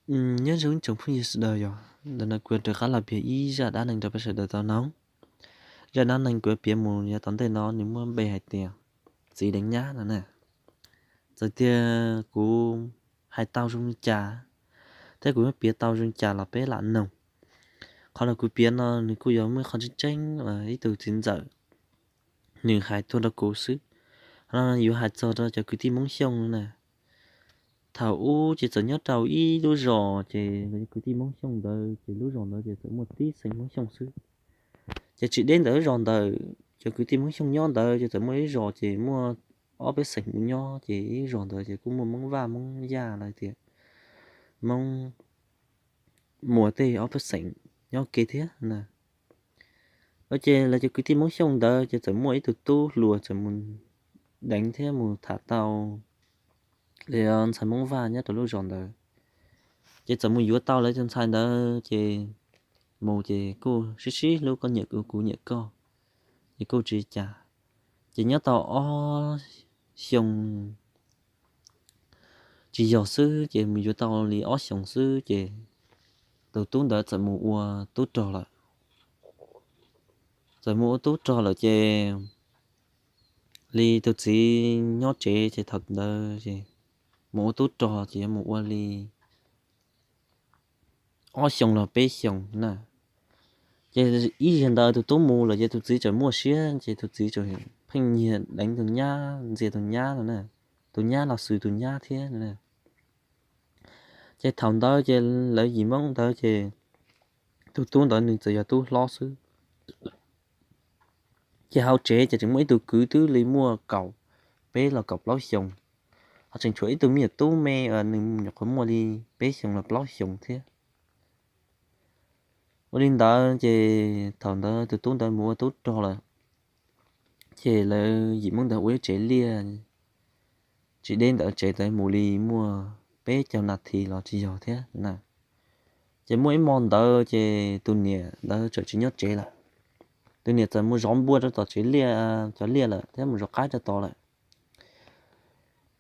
Nyob zoo tsoom phooj ywg sawv daws, yog ntawm no kuv yuav rov qab los piav ib zaj dab neeg rau peb sawv daws tau mloog. Zaj dab neeg kuv yuav piav mus yav tom ntej no nws muaj npe hais tias txiv deev nyab no na. Txawm tias kuv hais tau zoo li cas thiab kuv yuav piav tau zoo li cas los peb lam mloog. Qhov no kuv piav no nws kuj yog muaj qhov tseeb tseeb uas ib tug txiv ntxawm nws hais tuaj rau kuv xwb. Qhov no yuav hais txog rau cov kwv tij Hmoob Xyooj na. Thaum ub ces txawm nyob rau ib lub zos, ces cov kwv tij Hmoob Xyooj ntawd ces lub zos ntawd ces txawm muaj tib xeem Hmoob Xyooj xwb. Ces tsis deb ntawm lub zos ntawd, cov kwv tij Hmoob Xyooj nyob ntawd ces txawm muaj ib zos ces muaj ob peb xeem mus nyob, ces ib zos ntawd ces kuj muaj Hmoob Vaj Hmoob Yaj los tias Hmoob Muas tej ob peb xeem nyob ke thiab na. Ces lawv cov kwv tij Hmoob Xyooj ntawd ces txawm muaj ib tug tub hluas txawm mus deev thiab mus tham tau li ntxhais Hmoob Vaj nyob rau lub zos ntawd. Ces txawm mus yuav tau lawv tus ntxhais ntawd ces mus ces kuj sib sib hlub, koj nyiam kuv, kuv nyiam koj, ces kuj tsis li cas. Ces nyob tau ob xyoo tsis yog xwb, ces mus yuav tau li ob xyoos xwb ces tus tub ntawd txawm mus ua tub rog lawm. Txawm mus ua tub rog lawm ces li tus txiv nyob tsev ces thaum ntawd ces mus ua tub rog ces yuav mus ua li ob xyoos los peb xyoos na. Ces ib zaug ntawd tus tub mus lawm ces tus txiv txawm muaj siab ces tus txiv txawm pheej nyiag deev tus nyab, ntxias tus nyab no na, tus nyab los xwb tus nyab thiab. Ces thaum ntawd ces lawv yim Hmoob ntawd ces tus tub ntawd nws txawm yog tub hlob xwb. Ces hauv tsev ces tseem muaj ib tug kwv twb li muaj kaum peb los kaum plaub xyoos, ho tseem tshuav ib tug me nyuam tub me, nws nyuam qhuav muaj li peb xyoos los plaub xyoos thiab. Ua li ntawd ces thaum ntawd tus tub ntawd mus ua tub rog lawm, ces lawv yim Hmoob ntawd ua ib tsev liaj tsis deb ntawm tsev ntawd mus li muaj peb caug nas this los tsis yog thiab na. Ces muaj ib hmo ntawd ces tus niam ntawd txawm tsis nyob tsev lawm. Tus niam txawm mus zov npua rau tom tsev liaj, cov liaj lawm thiab mus zov qaib rau tod lawm.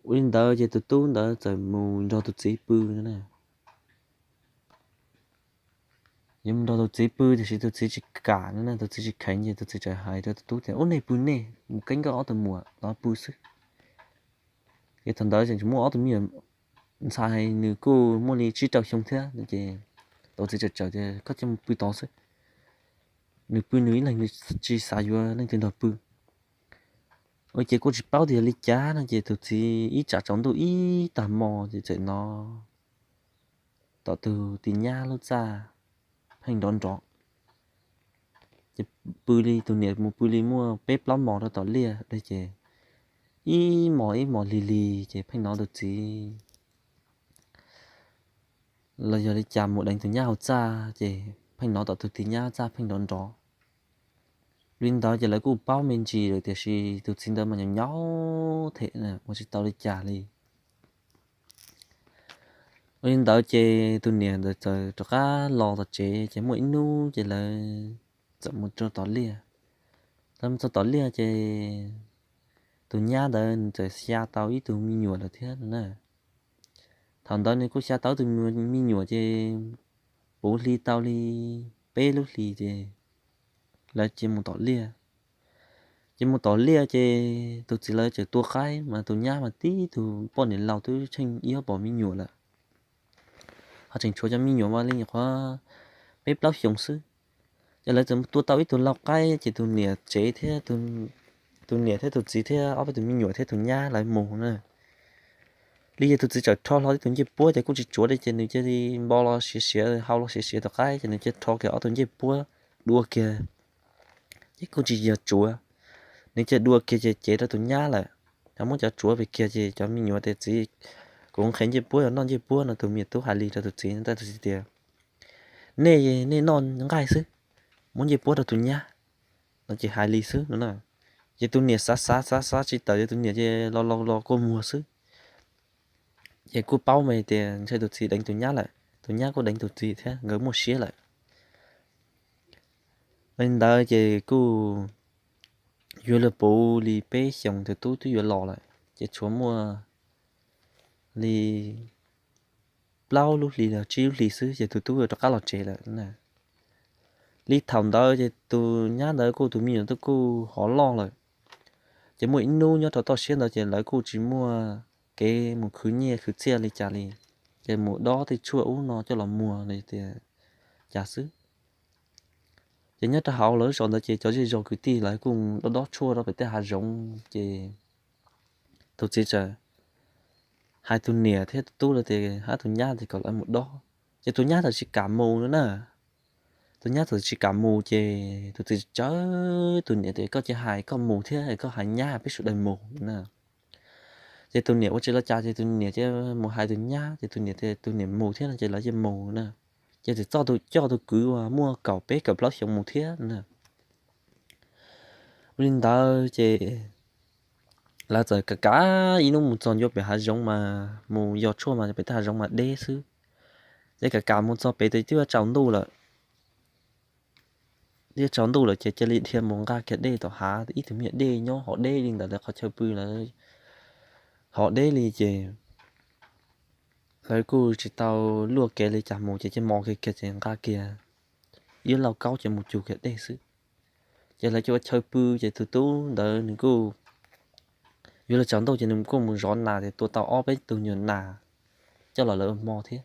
Ua li ntawd ces tus tub ntawd txawm mus nrog tus txiv pw no na. Yuav mus nrog tus txiv pw tiam sis tus txiv tsis kam no na, tus txiv tsis kheev ces tus txiv txawm hais rau tus tub tias, Ub, nej pw nej, mus keeb koj ob tug muam los pw xwb. Ces thaum ntawd tseem muaj ob tug me nyuam ntxhais, nws kuj muaj li tsib rau xyoo thiab no ces tus txiv txawm tias, Koj cia mus pw tod xwb. Nws pw nws ib leeg, nws tsis xav yuav leej twg nrog pw. Ua ces kuj tsis paub tias yog li cas no ces tus txiv ib tsam tsaus ntuj ib tag hmo ces txawm hnov tom tus tij nyab lub txaj pheej nrov nrov. Ces pw li, tus niam mus pw li muaj peb plaub hmos rau tom liaj ces ib hmos ib hmos lig lig ces pheej hnov tus txiv los yog li cas mus deev tus nyab hauv txaj ces pheej hnov tom tus tij nyab txaj pheej nrov nrov. Li ntawd ces lawv kuj paub me ntsis lawm tiam sis tus txiv ntawd mas nyaum nyaum them ua tsis tau li cas li. Ua li ntawd ces tus niam ntawd txawm rov qab los tom tsev ces muaj ib hnub ces lawv txawm mus rau tom liaj. Lawv mus txog tom liaj ces tus nyab ntawd nws txawm xya tau ib tug me nyuam lawm thiab no na. Thaum ntawd nws kuj xya tau ib tug me nyuam ces puv hli tau li peb lub hlis ces lawv cia mus tom liaj. Ces mus tom liaj ces tus txiv lawv txawm tua qaib mas tus nyab mas tib tug poj niam laus twb tsheej ib ob pom me nyuam lawm, ho tseem tshuav cov me nyuam mas li nyuam qhuav peb plaub xyoos xwb. Ces lawv txawm tua tau ib tug lau qaib ces tus niam tsev thiab, tus niam thiab tus txiv thiab ob peb tus me nyuam thiab tus nyab lawv mus na. Li ces tus txiv txawm rho hlo ib tug ncej puab ces kuj tsis tsuav li ces nws cia li npo los siav siav, hau los siav siav tus qaib ces nws cia rho kiag ob tug ncej puab dua kiag ces kuj tsis yog tsuav. Nws cia dua kiag ces cev rau tus nyab lawm, ho muab cov tsuav pem kiag ces cov me nyuam tias, Txiv, kuv nqhis ncej puab, yog noj ncej puab no. Tus me nyuam tub hais li rau tus txiv, tus txiv tias, Nej, nej noj nqaij xwb, muab ncej puab rau tus nyab no ces hais li xwb no na. Ces tus niam xav xav xav xav tsis tawm ces tus niam ces los los los kua muag xwb. Ces kuj paub me tias ntshe tus txiv deev tus nyab lawm, tus nyab kuj deev tus txiv thiab, nkawd muaj siab lawm. Li ntawd ces kuj yuav luag puv li peb xyoos tus tub twb yuav los lawm ces tshuav muaj li plaub lub hlis los tsib lub hlis xwb ces tus tub rov qab los tsev lawm na. Li thaum ntawd ces tus nyab ntawd kuj tus me nyuam twb kuj hov loj lawm. Ces muaj ib hnub nyob rau toj siab ntawd ces lawv kuj tsis muaj kev mus khwv nyiaj khwv txiaj li cas li, ces mus dob tej tshuaj ub no coj los muag li tias cas xwb. Ces nyob rau hauv lawv zos ntawd ces cov zej zos kwv tij lawv kuj dob dob tshuaj rau pem tej hav zoov ces tus txiv txawm hais tus niam thiab tus tub lawv tias hab tus nyab tias kom lawv mus dob, ces tus nyab txawm tsis kam mus no na. Tus nyab txawm tsis kam mus ces tus txiv tsawv tus niam tias koj cia hais koj mus thiab koj hais nyab peb sawv daws mus na. Ces tus niam ua tsis laj cas ces tus niam cia mus hais tus nyab ces tus niam tias tus niam mus thiab no ces lawv cia mus na. Ces txawm txoj tus coj tus kwv uas muaj kaum peb kaum plaub xyoos mus thiab na. Ua li ntawd ces lawv txawm kav kav ib hnub mus txog ncua pem hav zoov mas mus yos tshuaj mas pem tej hav zoov mas deb xwb. Ces kav kav mus txog pem twb yuav tsaus ntuj lawm, twb yuav tsaus ntuj lawm ces cia li dhia mus nqa kiag dej tom hav, ib tug me nyuam dej nyob hov deb li ntawd lawv qhov chaw pw lawv hov deb li ces lawv kuj tsis tau luaj kev li cas mus ces cia mos kiag kiag ces nqa kiag ib lauj kaub ces mus cug kiag dej xwb. Ces lawv cia ua chaw pw ces tus tub ntawd nws kuj yuav luag tsaus ntuj ces nws kuj mus zov nas ces tua tau ob peb tug nyuag nas coj los lawv ua hmo thiab.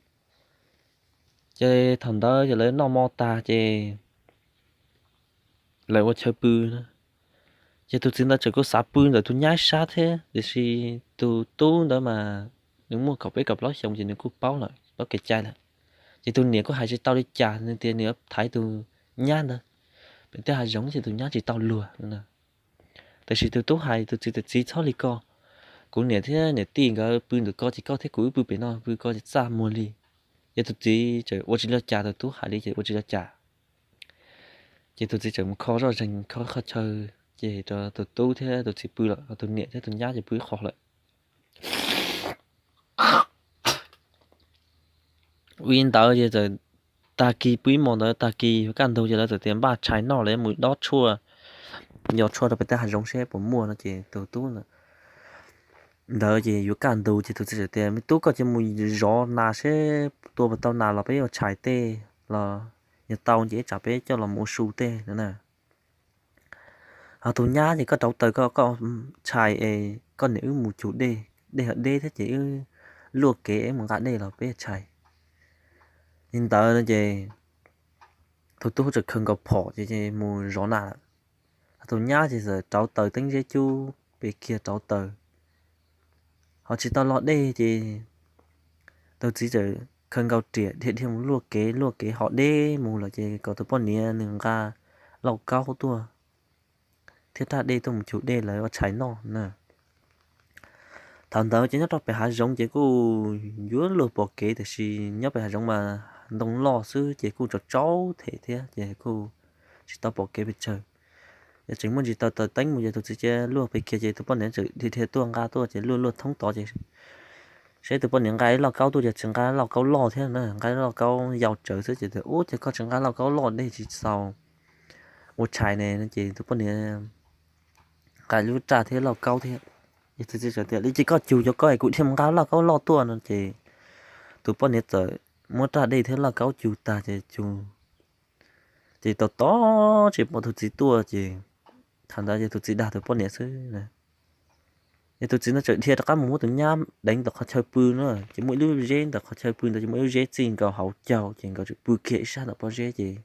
Ces thaum ntawd ces lawv noj hmo tag ces lawv ua chaw pw na. Ces tus txiv ntawd txawm kuj xav pw ntawm tus nyab sab thiab tiam sis tus tub ntawd mas nws muaj kaum peb kaum plaub xyoos ces nws kuj paub lawm, paub kev cai lawm. Ces tus niam kuj hais tsis tau li cas, nws tias nws yuav thaiv tus nyab ntawd pem tej hav zoov ces tus nyab tsis tau luag. Tiam sis tus tub hais tus txiv tias txiv txhob li ko, kuv niam thiab niam tij nkawd pw ntawm ko ces koj thiab kuv wb pw pem no pw ko ces txaj muag li. Ces tus txiv txawm ua tsis laj cas, tus tub hais li ces ua tsis laj cas. Ces tus txiv txawm mus kho zoj zeeg kho qhov chaw ces rau tus tub thiab tus txiv pw lawm, tus niam thiab tus nyab ces pw ib qho lawm. Ua li ntawd ces txawm tag kis pw ib hmos ntawd tag kis yuav kaj ntug ces lawv txawm tias npaj tshais noj los mus dob tshuaj, yos tshuaj rau pem tej hav zoov seb puas muaj no ces tus tub ntawd ces yuav kaj ntug ces tus txiv txawm tias me tub koj cia mus zov nas seb tua puas tau nas los peb ua tshais tej los yog tau ces ib tsam peb coj los mus ua su tej no na. Ho tus nyab ces koj rauv taws koj, koj tshais es koj niam wb mus cug dej, dej ho deb thiab ces wb luaj kev wb mus nqa dej los peb tshais. Li ntawd no ces tus tub txawm khaws nkaus phom ces mus zov nas lawm. Ho tus nyab ces txawm rauv taws teeb zeb cub pem kiag rauv taws. Ho tsis tau lo dej ces tus txiv txawm khaws nkaus riam dhia dhia mus luaj kev, luaj kev ho deb mus lawm ces kom tus poj niam nws nqa lauj kaub tuaj thiab raj dej tuaj mus cug dej lawv ua tshais noj na. Thaum ntawd ces nyob rau pem hav zoov ces kuj yuav luag pom kev tiam sis nyob pem hav zoov mas ntoo loj xwb ces kuj tsaus tsaus them thiab ces kuj tsis tau pom kev pes tsawg. Ces tseem muaj ntsis taws taws teeb mus ces tus txiv cia luaj pem kiag ces tus poj niam txawm dhia dhia tuaj nqa tuaj ces luaj luaj thoob tod ces seb tus poj niam nqa ib lauj kaub tuaj ces tsis nqa lauj kaub loj thiab na, nqa lauj kaub yau tsawv xwb ces tias ub ces koj tsis nqa lauj kaub loj dej tsis txaus ua tshais ne no ces tus poj niam nqa lub raj thiab lauj kaub thiab. Ces tus txiv tias li ces koj cug cov koj es kuv dhia mus nqa lauj kaub loj tuaj no ces tus poj niam txawm muab raj dej thiab lauj kaub cug tag ces cug ces tos tos tsis pom tus txiv tuaj ces thaum ntawd ces tus txiv dag tus poj niam xwb. Ces tus txiv ntawd txawm dhia rov qab mus muab tus nyab deev ntawm qhov chaw pw na, ces muaj ib lub zeb ntawm qhov chaw pw ntawd ces muaj ib lub zeb txij nkaus hauv caug ces nkawd txawm pw kiag ib sab ntawm pob zeb ces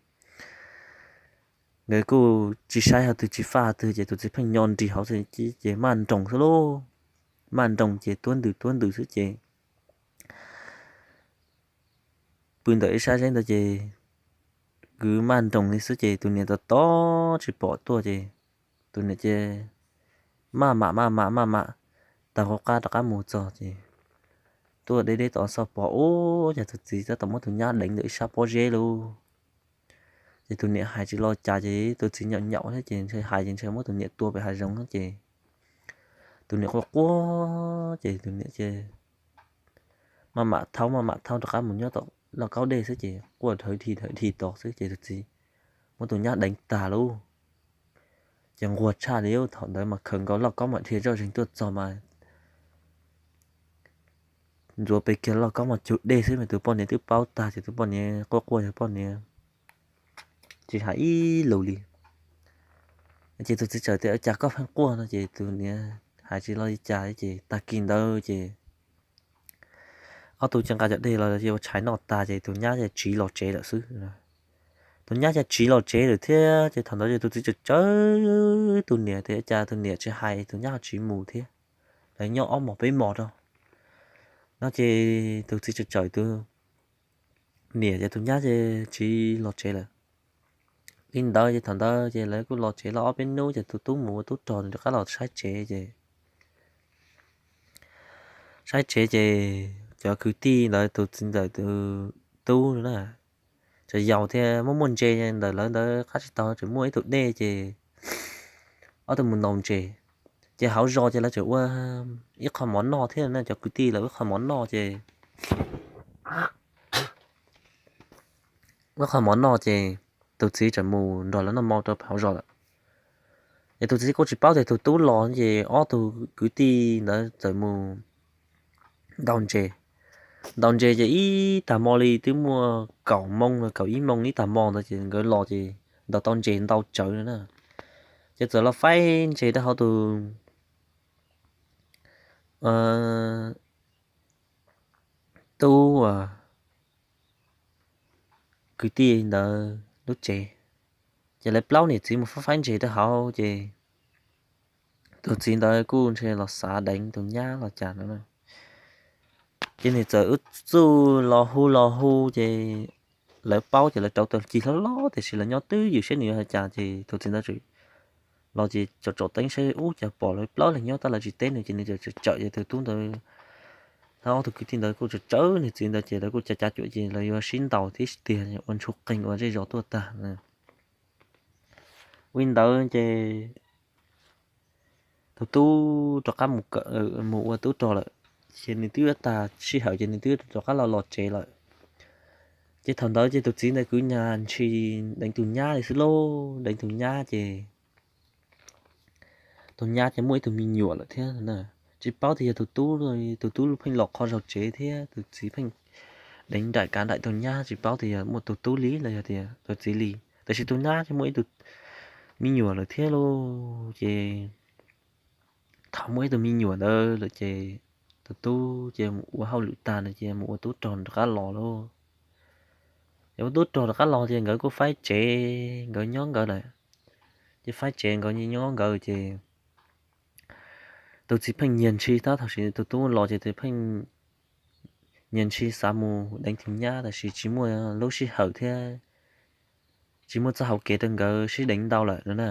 nkawd kuj tsis saib hauv twg tsis faj twg ces tus txiv pheej nyo nris hauv xwb ces maj nroos xwb lauj. Maj nroos ces tuab ntws tuab ntws xwb ces pw ntawm ib sab zeb ntawd ces kwv maj nroos li xwb ces tus niam tos tos tsis pom tuaj ces tus niam ces maj mam maj mam maj mam taug qab rov qab mus txog ces tuaj deb deb tom xoj pos ub, yog tus txiv tab tom muab tus nyab deev ntawm ib sab pob zeb lauj. Ces tus niam hais tsis lo cas ces tus txiv nyaum nyaum thiab ces ntshe hais ces ntshe muab tus niam tua pem hav zoov ces tus niam quaj quaj ces tus niam ces maj mam thaub maj mam thaub rov qab mus nyob tom lauj kaub dej xwb ces quaj dhawv dhi dhawv dhi tos xwb ces tus txiv muab tus nyab deev tag lauj. Ces nquag tshaj li thaum ntawd mas khaws nkaus lauj kaub mam dhia zoj zeeg tuaj txog mas ntxuav pes kiag lauj kaub mos cug dej xwb mas tus poj niam twb paub tag ces tus poj niam quaj quaj, tus poj niam tsis hais ib lus li. Ces tus txiv txawm tias, Cas koj pheej quaj no? Ces tus niam hais tsis tau li cas ces tag kis ntawd ces ob tug cia nqa cov dej los ua tshais noj tag ces tus nyab tsiv los tsev lawm xwb. Tus nyab tsiv los tsev lawm thiab ces thaum ntawd ces tus txiv txawm tsawv tus niam tias, Cas tus niam tsis hais tus nyab ho tsiv mus thiab, lawv nyob ob mos peb mos rau no. Ces tus txiv txawm tsawv tus niam ces tus nyab tsiv los tsev lawm. Li ntawd ces thaum ntawd ces lawv kuj los tsev los ob peb hnub ces tus tub mus ua tub rog rov qab los saib tsev ces saib tsev ces cov kwv tij ntawd, tus txiv ntxawm tus tub na, tseem yaus thiab muaj muaj ntses ntawm lawv ntawd qab tsis tau, tseem muaj ib tug dej ces ob tug mus ntaus ntses. Ces hauv zos ces lawv tseem ua ib qho mov noj thiab na, cov kwv tij lawv ua ib qho mov noj ces ua qho mov noj ces tus txiv txawm mus nrog lawv noj mov rau hauv zos lawm. Ces tus txiv kuj tsis paub tias tus tub los ces ob tug kwv tij ntawd txawm mus ntaus ntses. Ntaus ntses ces ib tag hmo li twb muaj kaum moo los kaum ib moo ib tag hmo ntawd ces nkawd los ces ntaus tau ntses ntau tsawv na. Ces txawm los faib ntses rau hauv tus tub kwv tij ntawd lub tsev. Ces lawv plaub niam txiv mus faib faib ntses rau hauv ces tus txiv ntawd kuj ntshe los xav deev tus nyab los cas no. Ces nws txawm ua txuj los hu los hu ces lawv paub ces lawv rauv taws ci hlob hlob tiam sis lawv nyob twb ywm saib nws yuav hais cas ces tus txiv ntawd los ces tsom tsom teeb saib ub cas pom lawv plaub leeg nyob tab lawv tsis teb nws ces nws txawm tsawm ces tus tub ntawd thiab ob tug kwv tij ntawd kuj tsawm tsawv nws txiv ntawd ces lawv kuj cav cav cuam ces lawv yuav sib ntaus thiab tiag ua ntsuj qeeg ua zej zos tuaj tag. Ua li ntawd ces tus tub rov qab mus ua tub rog lawm, ces nws twb yuav tag sij hawm ces nws twb rov qab los los tsev lawm. Ces thaum ntawd ces tus txiv ntawd kwv nyas ntshis deev tus nyab li xwb lauj, deev tus nyab ces tus nyab ces muaj ib tug me nyuam lawm thiab. Tsis paub tias yog tus tub, tus tub pheej los qhov zog tsev thiab tus txiv pheej deev nraim kav nraim tus nyab, tsis paub tias yog muaj tus tub li los yog tias tus txiv li. Tab sis tus nyab ces muaj ib tug me nyuam lawm thiab lauj. Ces thaum muaj ib tug me nyuam ntawd lawm ces tus tub ces mus ua hauj lwm tag no ces mus ua tub rog rov qab los lauj. Ces ua tub rog rov qab los ces nkawd kuj faib tsev nkawd nyob nkawd lawm. Ces faib tsev nkawd nyob nkawd ces tus txiv pheej nyiag ntshis tab thaum sis tus tub los ces tus pheej nyiag ntshis xav mus deev tus nyab tab sis tsis muaj lub sij hawm thiab tsis muaj txoj hauv kev rau nkawd sib deev ntau lawm no na.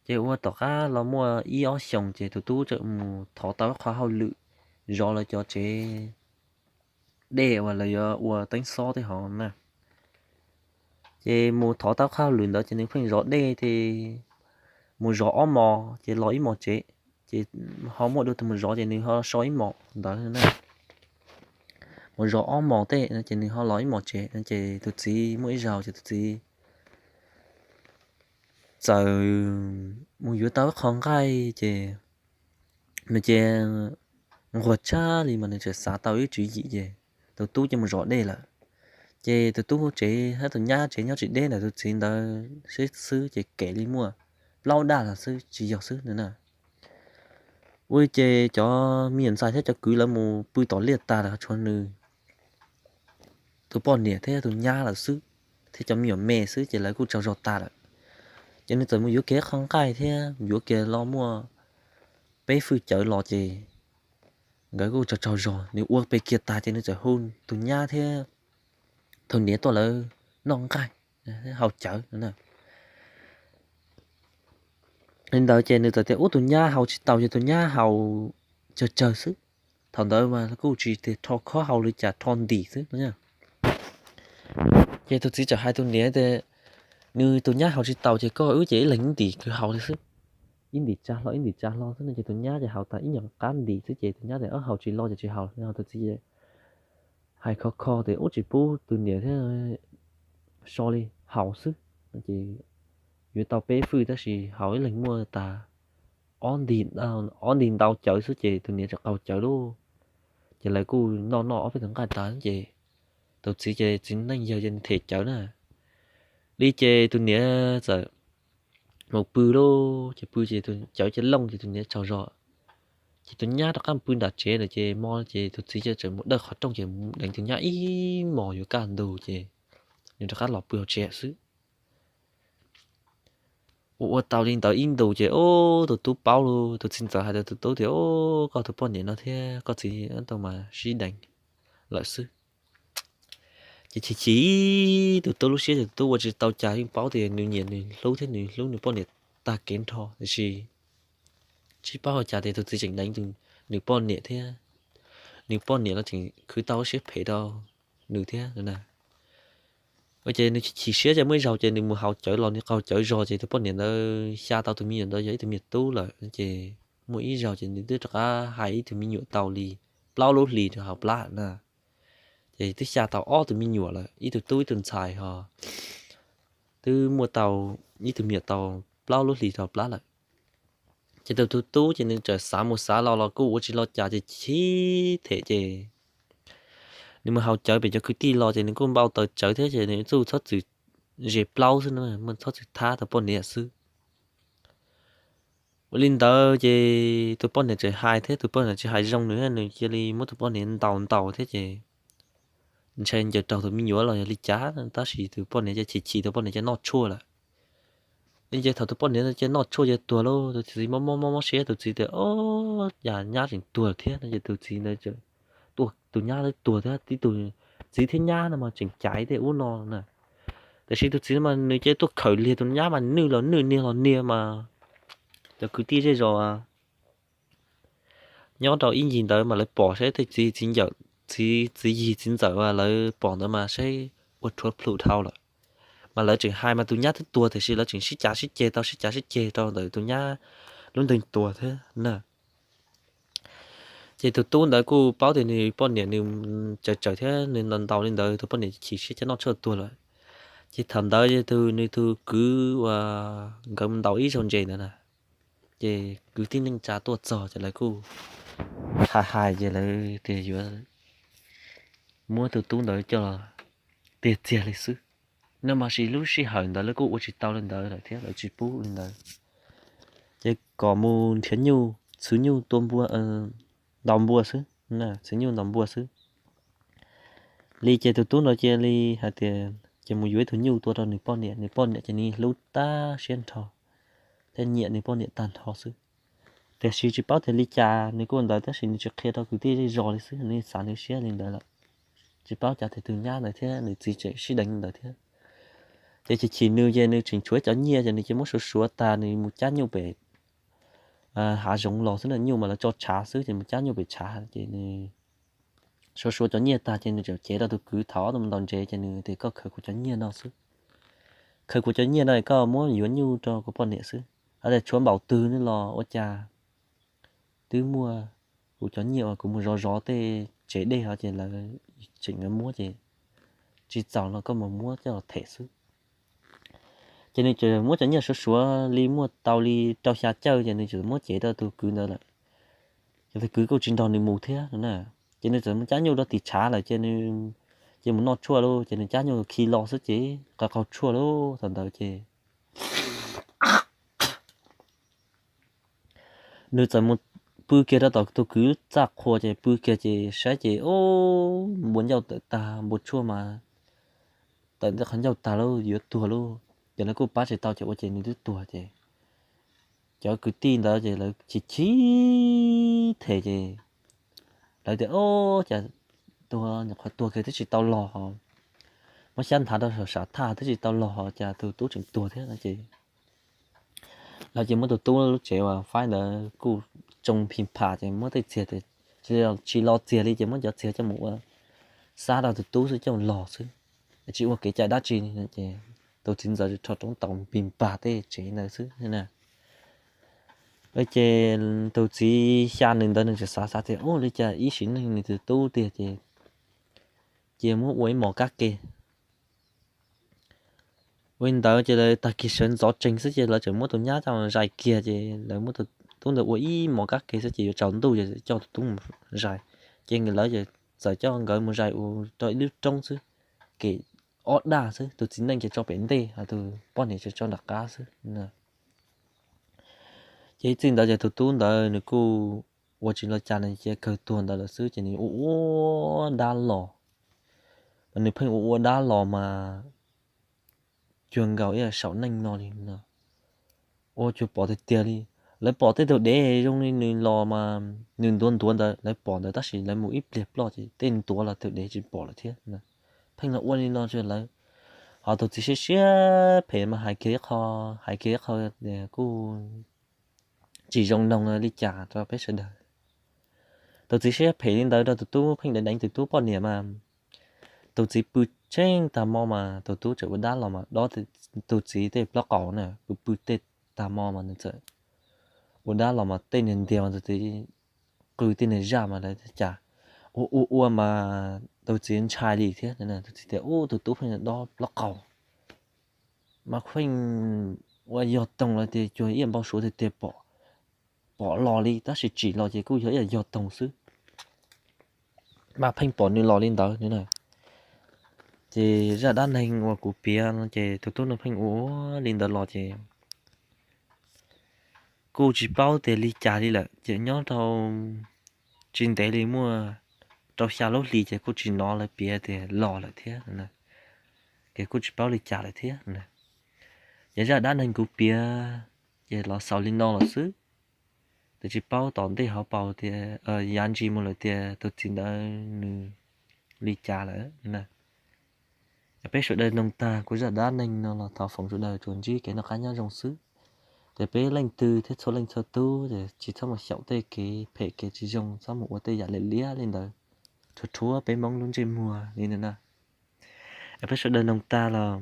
Ces ua tom qab los muaj ib ob xyoos ces tus tub txawm mus thov tau ib qho hauj lwm zov lawv cov tsev dej uas lawv yuav ua teeb xob tej hov na. Ces mus thov tau qho hauj lwm ntawd ces nws pheej zov dej ces mus zov ob mos ces los ib mos tsev. Ces ho muaj dua tus mus zov ces nws ho so ib mos ntawd na. Mus zov ob mos tej ces nws ho los ib mos tsev. Ces tus txiv muaj ib zaug ces tus txiv txawm mus yuav tau ib qho nqaij ces nws ces nquag tshaj li mas nws txawm xav tau ib tswv yim ces tus tub ces mus zov dej lawm. Ces tus tub tsev thiab tus nyab tsev nyob tsis deb ntawm tus txiv ntawd xwb ces kem li muaj plaub daj los xwb tsis yog xwb na. Ua li ces cov me nyuam ntxhais thiab cov kwv lawv mus pw tom liaj tag lawm tshuav nws tus poj niam thiab tus nyab lawm xwb, thiab cov me nyuam me xwb ces lawv kuj tsaug zog tas lawm. Ces nws txawm mus yuav kiag qho nqaij thiab yuav kiag los muaj peb fwj cawv los ces nkawd kuj tsaug tsaug zog, nws ua pem kiag tag ces nws txawm hu tus nyab thiab tus niam tuaj lawv noj nqaij, haus cawv. Li ntawd ces nws txawm tias ub tus nyab haus tsis tau ces tus nyab haus tsawg tsawg xwb. Thaum ntawd mas kuj tsis tias rho khob haus li cas, rho ntim xwb. Ces tus txiv txawm hais tus niam tias nws tus nyab haus tsis tau ces koj wb ces ib leeg ib ntim kwv haus li xwb, ib ntim tsa hlo ib ntim tsa hlo xwb no ces tus nyab ces haus tas ib nyuag qab ntim xwb ces tus nyab tias haus tsis lo ces tsis haus no. Tus txiv hais khov kho tias ub tsis pub tus niam thiab so li, haus xwb. Ces yuav tau peb fwj tab sis haus ib leeg muaj tas ob nti ntau cawv xwb ces tus niam txawm qaug cawv lauj. Ces lawv kuj noj noj ob peb tug nqaij tas ces tus txiv ces txiv neej yawg ces nws them cawv na. Li ces tus niam txawm mus pw lauj, ces pw ces tus cawv ces looj ces tus niam tsaug zog. Ces tus nyab rov qab pw nram tsev lawm ces hmo ces tus txiv ces txawm mus dawj qhov rooj ces mus deev tus nyab ib hmos yuav kaj ntug ces nws rov qab los pw hauv tsev xwb. Ua ua tau li ntawd ib ntus ces ub tus tub paub lauj, tus txiv ntxawm hais rau tus tub tias, Ub, koj tus poj niam no thiab koj txiv tau mas sib deev lawm xwb. Ces chim chim tus tub lub siab ces tus tub ua tsis tau cas, yeej paub tias nws nyiam nws hlub thiab nws hlub nws poj niam tag kev nrho tiam sis tsis paub hais cas tias tus txiv tseem deev nws poj niam thiab nws poj niam los tseem khwv tau lub siab phem rau nws thiab na. Ces nws chim chim siab ces muaj ib zaug ces nws mus haus cawv los nws qaug cawv zog ces tus poj niam ntawd xya tau tus me nyuam ntawd yog ib tug me nyuam tub lawm ces muaj ib zaug ces nws twb rov qab hais ib tug me nyuam tau li plaub lub hlis rau hauv plab na. Ces twb xya tau ob tug me nyuam lawm, ib tug tub ib tug ntxhais ho twb muaj tau ib tug me nyuam tau plaub lub hlis rau hauv plab lawm. Ces tus tub ces nws txawm xav mus xav los los kuj ua tsis lo cas ces chim them ces nws mus haus cawv pem cov kwv tij los ces nws kuj npau taws tsawv thiab ces nws txuj txhob txwm zes plaub xwb na, muaj txhob txwm thab tus poj niam xwb. Ua li ntawd ces tus poj niam tseem hais thiab tus poj niam tsis hais zoo nws, nws cia li muab tus poj niam ntaus ntaus thiab ces ntshai ncaws raug tus me nyuam los yog li cas tab sis tus poj niam ces chim chim tus poj niam ces noj tshuaj lawm. Li ces thaum tus poj niam ces noj tshuaj ces tuag lauj, tus txiv mob mob mob siab, tus txiv tias, Ob, cas nyab tseem tuag thiab no ces tus txiv ntawd, tus nyab twb tuag thiab, tib tug txiv thiab nyab no mas tseem caiv tej ub no na. Tiam sis tus txiv mas nws cia li tuaj khawm liag tus nyab mas nwj los nwj niag los niag mas cov kwv tij zej zos nyob rau ib ncig ntawd mas lawv pom saib tej txiv txiv ncawm, txiv txiv yig txiv ntxawm lawv pom ntawd mas saib ua rhuav plhum dhau lawm. Mas lawv tseem hais mas tus nyab twb tuag tiam sis lawv tseem sib cav sib ceg tau sib cav sib ceg rau ntawm tus nyab lub ntees tuag thiab na. Ces tus tub ntawd kuj paub tias nws poj niam nws tsawm tsawm thiab nws ntaus ntaus li ntawd tus poj niam chim siab coj noj tshuaj tuag lawm. Ces thaum ntawd tus nws tus kwv uas nkawd ntaus ib zaug ntses ntawd na, ces kwv tij neej tsa tuaj txog ces lawv kuj hais hais ces lawv tias yuav muab tus tub ntawd coj tiag txiag li xwb. No mas sis lub sij hawm ntawd lawv kuj ua tsis tau li ntawd lawm thiab lawv tsis pub li ntawd. Ces kom mus nrhiav nyuj, txhwv nyuj tua npua, ntaus npua xwb, txhwv nyuj ntaus npua xwb. Li ces tus tub ntawd cia li hais tias ces mus yuav ib tug nyuj tua rau nws poj niam, nws poj niam ces nws hlub tag siab nrho thiab nyiam nws poj niam tag nrho xwb. Tiam sis tsis paub tias li cas nws kuj ua ntawd tab sis nws tsis qhia rau kwv tij zej zos li xwb, nws xav nws siab li ntawd lawm. Tsis paub cas tias tus nyab ntawd thiab nws txiv tseem sib deev li ntawd thiab. Ces chim chim nws ces nws tseem tshuav cov nyiaj ces nws cia muab suav suav tag nws mus cab nyuj pem hav zoov los xwb na, nyuj mas lawv tso tshav xwb ces mus cab nyuj pem tshav ces nws suav suav cov nyiaj tag ces nws tseem cev rau tus kwv thaum ob tug mus ntaus ntses ces nws tias koj khaws kuv cov nyiaj no xwb, khaws kuv cov nyiaj no koj muab yuav nyuj rau kuv poj niam xwb, hos tias tshuav npaum twg ne los ua cas twb muaj kuv cov nyiaj uas kuv mus zov zov tej tsev dej hov ces lawv tseem muab ces tsis txaus los koj mus muab coj los them xwb. Ces nws tseem muab cov nyiaj suav suav li muaj tau li rau xya caw ces nws tseem muab cev rau tus kwv ntawd lawm. Ces tus kwv kuj tsis nrog nws mus thiab na, ces nws txawm mus cab nyuj rau tim tshav lawm ces nws ces mus noj tshuaj lauj ces nws cab nyuj khi los xwb ces qaug qaug tshuaj lauj thaum ntawd ces nws txawm mus pw kiag rau tom tus kwv txaj qhua ces pw kiag ces saib ces ub, npua ncauj tawm tag, npua tshuaj mas tawm ntawm qhov ncauj tag lauj, yuav tuag lauj. Ces lawv kuj pab tsis tau ces ua ces nws twb tuag ces cov kwv tij ntawd ces lawv chim chim them ces lawv tias ub, cas tuag nyuam qhuav tuag kiag twb tsis tau los, muab xyab nthav rau saum sam thaj twb tsis tau los cas tus tub tseem tuag thiab no ces lawv ces muab tus tub lub tsev uas faib ntawd kuj tsoo phim pham ces muab tej txiag, tsis los txiag li ces muab cov txiag coj mus ua xab rau tus tub xwb coj los xwb, tsis ua kev cai dab tsi li ces tus txiv ntxawm rho roob taus npis npag tej tsev ntawd xwb na. Ces tus txiv xya nws ntawd nws tseem xav xav tias ub, li cas ib sim neej nws tus tub tiag ces cia muab ua ib mos kab ke. Ua li ntawd ces lawv tag kis sawv ntxov tsees xwb ces lawv tseem muab tus nyab coj zais kiag ces lawv muab tus tub ntawd ua ib mos kab ke xwb ces yuav tsaus ntuj ces coj tus tub mus zais. Ces nkawd lawv txawm coj nkawd mus zais ua rau ib lub roob xwb, kem ob daj xwb, tus txiv neej ces tso pem ntej, tus poj niam ces tso nram qab xwb. Ces ib txij ntawd ces tus tub ntawd nws kuj ua tsis los cas no ces kawg tuag ntawd lawm xwb ces nws ua ua dab los. Mas nws pheej ua ua dab los mas cuag nkaus ib saum neej no li no, ua cuag pom tiag tiag li. Lawv pom tej tug dev zoo li nws los mas nws ntuav ntuav ntawd lawv pom ntawd tab sis lawv mus ib pliag ploj ces tej ntuav los tus dev tsis pom lawm thiab. Pheej los ua li no rau lawv. Ho tus txiv siab siab phem mas hais kiag ib qho, hais kiag ib qho kuj tsis zoo noog li cas rau peb sawv daws. Tus txiv siab phem li ntawd rau tus tub pheej deev deev tus tub poj niam mas tus txiv pw tsheej tag mo mas tus tub txawm ua dab los mas dob tus txiv tej plaub qaus na, pw pw tej tag mo mas nws txawm ua dab los mas tej niag ntiag mas tus txiv qw tej niag zaj mas lawv cas ua ua ua mas tus txiv ntshai li thiab. Tus txiv tias ub tus tub pheej dob plaub qaus mas pheej ua yog toog los tias cuag ib yam npau suav tiag tiag pom, pom los li tab sis tsim los ces kuj yog ib yam yog toog xwb. Mas pheej pom nws los li ntawd. Ces zaj dab neeg uas kuv piav no ces tus tub no pheej ua li ntawd los ces kuj tsis paub tias li cas li lawm ces nyob rau tsis ntev li muaj rau xya lub hlis ces kuj tsis hnov lawv piav tias los lawm thiab, ces kuj tsis paub li cas lawm thiab. Ces zaj dab neeg kuv piav ces los xaus li no lawm xwb. Ces tsis paub tom ntej hauv paus tias yav ntsis mus lawm tias tus txiv ntawd nws li cas lawm. Peb sawv daws noog tag kuv zaj dab neeg no los thov foom sawv daws tsuas ntsib kev noj qab nyob zoo xwb. Ces peb leej twg thiab txhua leej txhua tus ces tsis txhob mus xyaum tej kev phem kev tsis zoo, txhob mus ua tej yam liam liam li ntawd, rhuav rhuav peb Hmoob lub ntsej muag li ntawd na. Peb sawv daws noog tag los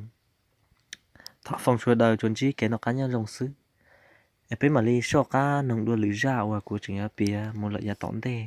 thov foom sawv daws tsuas ntsib kev noj qab nyob zoo xwb. Es peb mam li soj qab noog dua lwm zaj uas kuv tseem yuav piav mus lawm yav tom ntej.